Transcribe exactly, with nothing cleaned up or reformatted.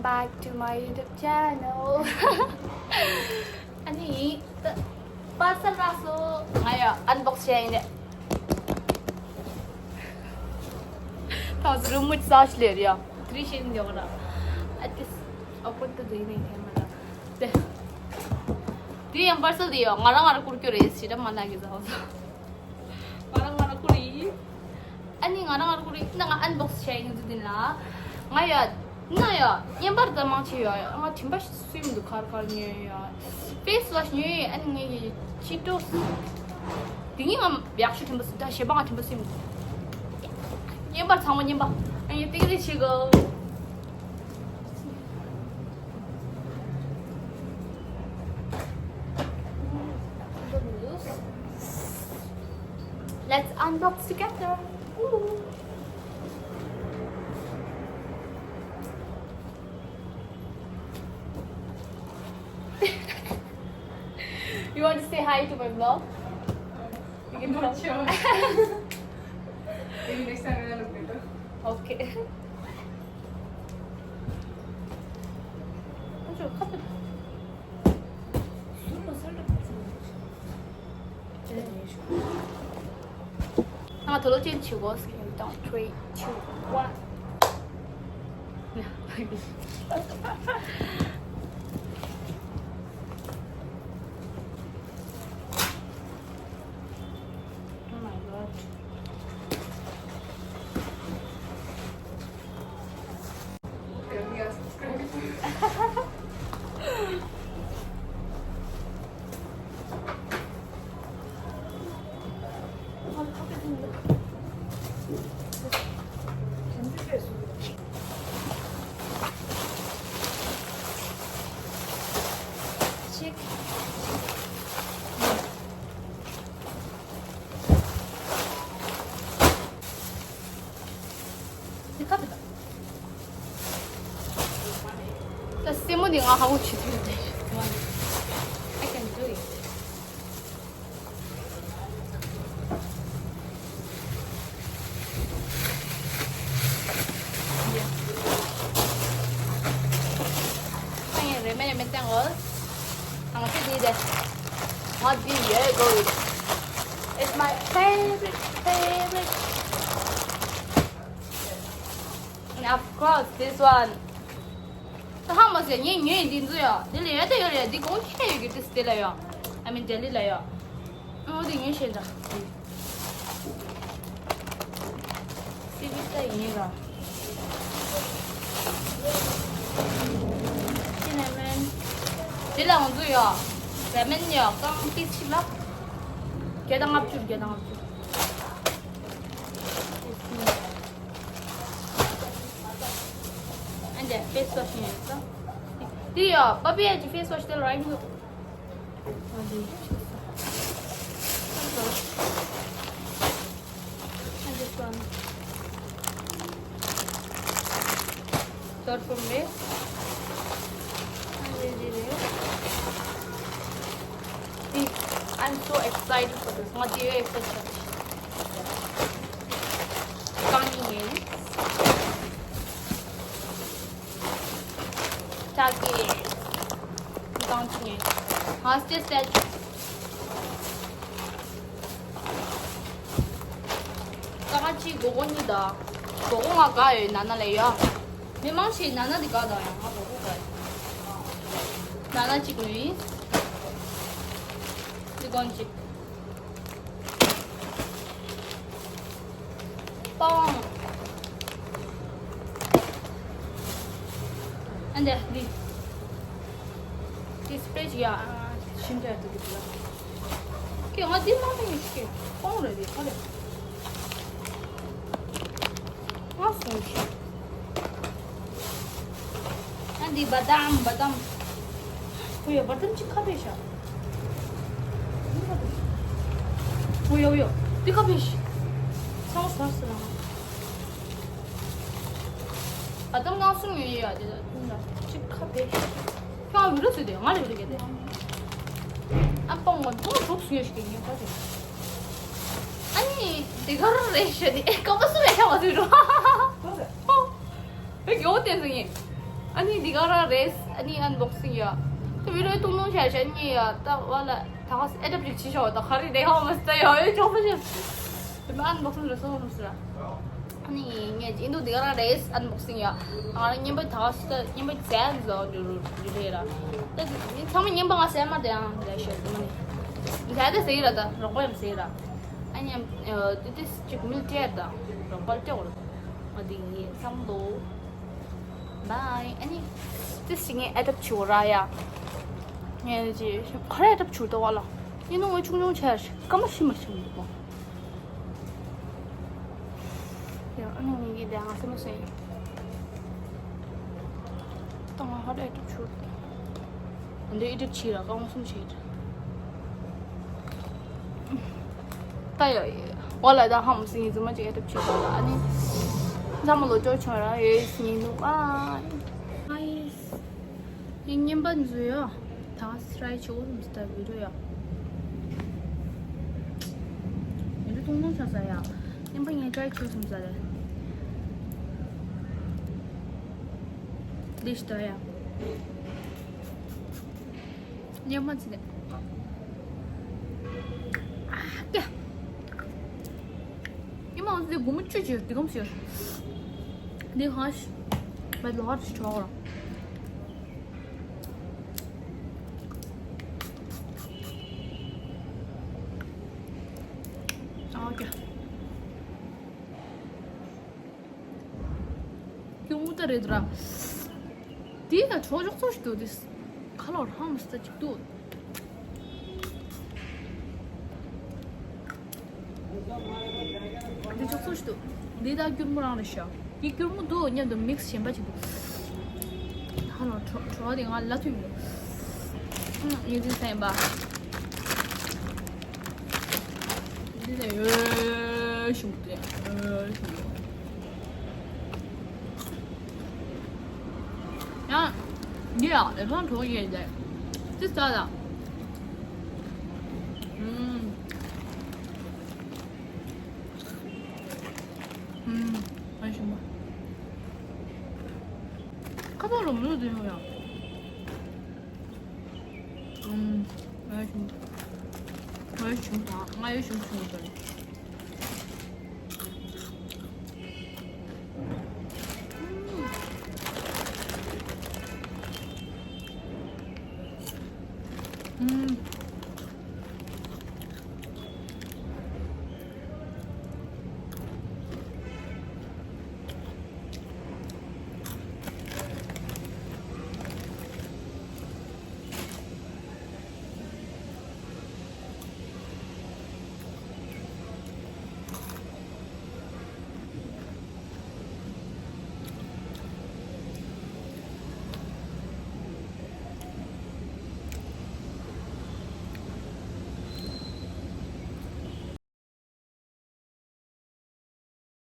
Back to my YouTube channel. ཨ་ནི་ད་པར་སལ་རག་སོང་། ང་ཡང་ཨན་བོག་སི་བྱས་ཡིན། ད་རུམ་མེཊ་ས་ཞིག་ལས་རེད་ཡ། དེ་རིང་ཤེས་ཡོད་ར། ཨ་ཏིས་ཨོ་ཀོར་ཌི་དུ་ཡིན་ནའི་ཁྱེད་མ་ལ། དེ་དེ་ཡང་པར་སལ་དེ་ཡང་ང་རང་ང་རང་བསྐུར་རྒྱུ་རེད་ཟེར། ད་མ་ལ་གི་ཟ་ཧོ་ཟ། ང་རང་ང་རང་བསྐུར་ཡིན། ཨ་ནི་ང་རང་ང་རང་བསྐུར་ཡིན། ད་ང་ཨན་བོག་སི་བྱས་ཡིན་ཚུལ་དེ་ལ། ང་ཡ་ན་ཡ། བརྙན་པར་ད་མང་ཆེ་ཡ། ང་དྲིན་པ་སུས་མི་འདུག་གར་གར་ཉོས་ཡ། ཕེ་སི་ཝ་ཤི་ཉོས་ཡ། ཨ་ནི་ངས་ཀྱི་ཅི་ཏོ། དེ་ངས་ང་ཡག་ཤོས་དྲིན་པ་སུ། ད་ཞེ་པོ་ང་དྲིན་པ་སུས་མི་འདུག་བརྙན་པར་ཚང་མ་བརྙན་པར། ཨ་ནི་ཏིག་རི་ཆི་གོ། Let's unbox together. Ooh. You want to say hi to my vlog? You can talk. Sure. Maybe next time I'll look better. Okay. ང་དུ་ལོ་ཅན་ཆི་གོ་སི། Don't three, two, one. Oh my god. ད་སེན་མོ་འདི་ང་ཧ་གོ་བྱེད་ཐུབ་ཡོད་དེ། I can do it. ང་ཡང་རེ་མེ་རེ་མེ་བསྟན་གོ། ང་ཚོ་འདི་དེ། ང་འདི་ཡོད་དགོས། It's my favorite, favorite. And of course, this one. ད་ཧ་མ་ཟེར། ངས་ཉོས་འདི་ཚོ་ཡ། འདི་ལ་ཡོད་དེ་ཡོད་རེད། འདི་གོང་ཁེ་ཡོད་ཀྱི་ཏིས་དེ་ལ་ཡ། I mean ལྡི་ལི་ལ་ཡ། ཨོ་དེ་ངས་ཤེས་ད། སི་བི་ས་ཡིན་ར། ཅི་ལ་མེན། དེ་ལ་ང་ཚོ་ཡ། ར་མེན་ཡ་རྐང་ཏིས་ཆིག་ལ། བརྒྱ་དང་ལྔ་བཅུ། བརྒྱ་དང་ལྔ་བཅུ། ཨ་འདྲ་ཕེ་སི་ཝ་ཤི་ཡིན་ས། འདི་ཡ་པ་པི་ཡ་གི་ཕེ་སི་ཝ་ཤི་དེ་ར་ཡིན་ནོ། ཨ་འདི་ཆི་ས། ཨ་འདྲ་ས། ཨ་འདྲ་ས། Start from where? I'm ready there. See, I'm so excited for this. ང་དེ་བས་excited. གང་ཡིན། ཅག་གི་གང་ཆུང་ངེ་ང་སྟེ་སྟེ། ཀ་ཅི་གོ་གོ་ནི་ད། གོ་གོ་ང་ག་ཡོད་ན་ན་ལེ་ཡ། མི་མང་ཆེ་ན་ན་དི་ག་ད་ཡ། ང་གོ་གོ་ག་ཡོད། ན་ན་ཅི་གོ་ཡིན། དི་གོན་ཅི། པང་། ཨ་འདྲ་འདི། དི་སི་པེ་ཅི་ཡ། ཤིན་ཏུ་ཡ་དུ་གི་ལ། ཀྱེ་ང་འདི་མ་མི་ཤེས། པང་རེད་འདི་ག་རེད། ང་སུ་ཤེས། ཨ་འདི་བ་དམ་བ་དམ། ཨོ་ཡ་བ་དམ་ཅི་ཁ་པེ་ཤ། ཨོ་ཡ་ཨོ་ཡ། འདི་ཁ་པེ་ཤ། ཚང་མ་ཟ་སི་ལ། བ་དམ་ང་སུ་ཡོད་ཡ་དེ་ལ་ཅི་ཁ་པེ་ཤ། ཁྱོད་ང་བི་རུ་སུ་དེ་ང་རེ་བི་རུ་གེ་དེ། ཨ་པང་ང་དུང་དུག་སུ་ཡོད་ཤི་གེ་ངེ་ཁ་པེ། ཨ་ནི་དེ་ག་རུ་རེད་ཤ་དེ་ཨེ་ཀ་པ་སུ་རེད་ཤ་བ་དུ་རུ། བེ་གྱོ་བསྟན་སོང་ངས། ཨ་ནི་འདི་ག་རང་རེད། ཨ་ནི་ཨན་བོག་སིང་ཡ། ད་བི་ཌི་ཡོ་ཐུང་ཐུང་བྱས་བྱས་ནི་ཡ། ད་བ་ལ་ད་ག་ཨེ་ཌབ་ཅིག་བྱེད་ཤོག་ད་ག་རེ་རེད་ཧ་མ་སྟ་ཡ་ཡོད་ཅོག་ཙེ་བྱས། ཨན་བོག་སིང་རེད་སོང་སོང་ཟེར། ཨ་ནི་ངས་ཨིན་དུ་འདི་ག་རང་རེད་ཨན་བོག་སིང་ཡ། ང་རང་རྔན་པ་ད་ག་སི་ད་རྔན་པ་ཟས་ཟ་འཇུ་རུ་རེད་ར། ད་ཚང་མ་རྔན་པ་ང་ཟས་མ་དེ་ཡང་རེད་ཤོད་དུ་མ་ནི། ཟས་དེ་ཟེར་ར་ད་རོགས་པ་ཡང་ཟེར་ར། ཨ་ནི་ཨ་དེ་དེ་ཅིག་མིལ་ཊེ་ད་རོགས་པ་ལ་སྤྲད་འོ་ར། ང་དེ་ངས་ཚང་མ་ལོ། བའི། ཨ་ནི། ཏི་སི་ངས་ཨེ་ཌབ་བྱུ་ར་ཡ། ངས་ཅི་ག་རེ་ཨེ་ཌབ་བྱུ་ཏོ་བ་ལ། ཡིན་ནོ་ངས་ཆུང་ཆུང་ཆེ་སྐམ་པ་ཤི་མ་ཤི་མི་འདུག་མོ། ཡ་ཨ་ནི་ངས་ཀྱི་དེ་ང་སེ་མ་སེ། ཏང་ང་ཧ་ལས་ཨེ་ཌབ་བྱུ། འདི་ཨེ་ཌབ་བྱི་ར་ཀ་ངོ་སུམ་བྱེད། ད་ཡོ་ཡོ། འོ་ལ་ད་ཧམ་སི་ངི་ཛུ་མ་ཅིག་ཨེ་ཏབ་ཆུ་ད་ལ་ཨ་ནི། ཛ་མ་ལོ་ཅོ་ཆོ་ར་ཡོ་སི་ངི་ནུ་ཨ། ཨའི། ངི་ཉིན་པ་འཛུ་ཡོ། ད་སི་རའི་ཆུ་འོ་སི་ད་བི་རུ་ཡོ། མི་རུ་ཏུང་ནུ་ཆ་ས་ཡ། ཉིན་པ་ངི་ཏྲའི་ཆུ་སུམ་ས་རེ། དེ་ཤི་ད་ཡ། ཉི་མ་ཚེ་ནས། ཨ་ཀྱ། ཉི་མ་འོ་ཚེ་དགོང་མོ་བཅུ་ཅིག་དེ་གམ་ཞིག་འདི་ཧ་ཤི། མེད་ལོ་ཧ་ཤི་ཆོག་ར། ཨ་ཀྱ། ཁྱོད་དངུལ་རྟ་རེད་འདུག་ར། དེ་ཡང་ཆོག་ཆོག་ཚོ་ཞིག་འདུག་དེ། ཁ་ལོ་རང་མི་སྲིད་ཅིག་འདུག་འདི་ཆོག་ཚོ་ཞིག་འདུག་འདི་ད་སྐྱུར་མོ་རང་རེད་ཤག་འདི་སྐྱུར་མོ་འདུག་མཉམ་དུ་མིག་སི་གཞན་པ་ཅིག་འདུག་ཁ་ལོ་བྲོ་བྲོ་བ་དེ་ང་ལ་ཐུག་མི་འདུག་ངས་འདི་ཟ་ཡིན་པ། འདི་ནས་ཡོད་ཞུ་དེ་ཡོད་ཞུ། ཡང་འདི་ཡང་ལས་ཁང་གྲོགས་ཡིན་ཏེ། ཅི་ཟ་ལ། ཨུམ། ཨུམ། ཨ་ཞུ་མ། ཁ་ཐོག་རུ་མི་ལུས་དུ་ཡོང་ཡང་། ཨུམ། ང་ཡོད་ཞུ། ང་ཡོད་ཞུ་དང་ང་ཡོད་ཞུ་ཞུ་དང་།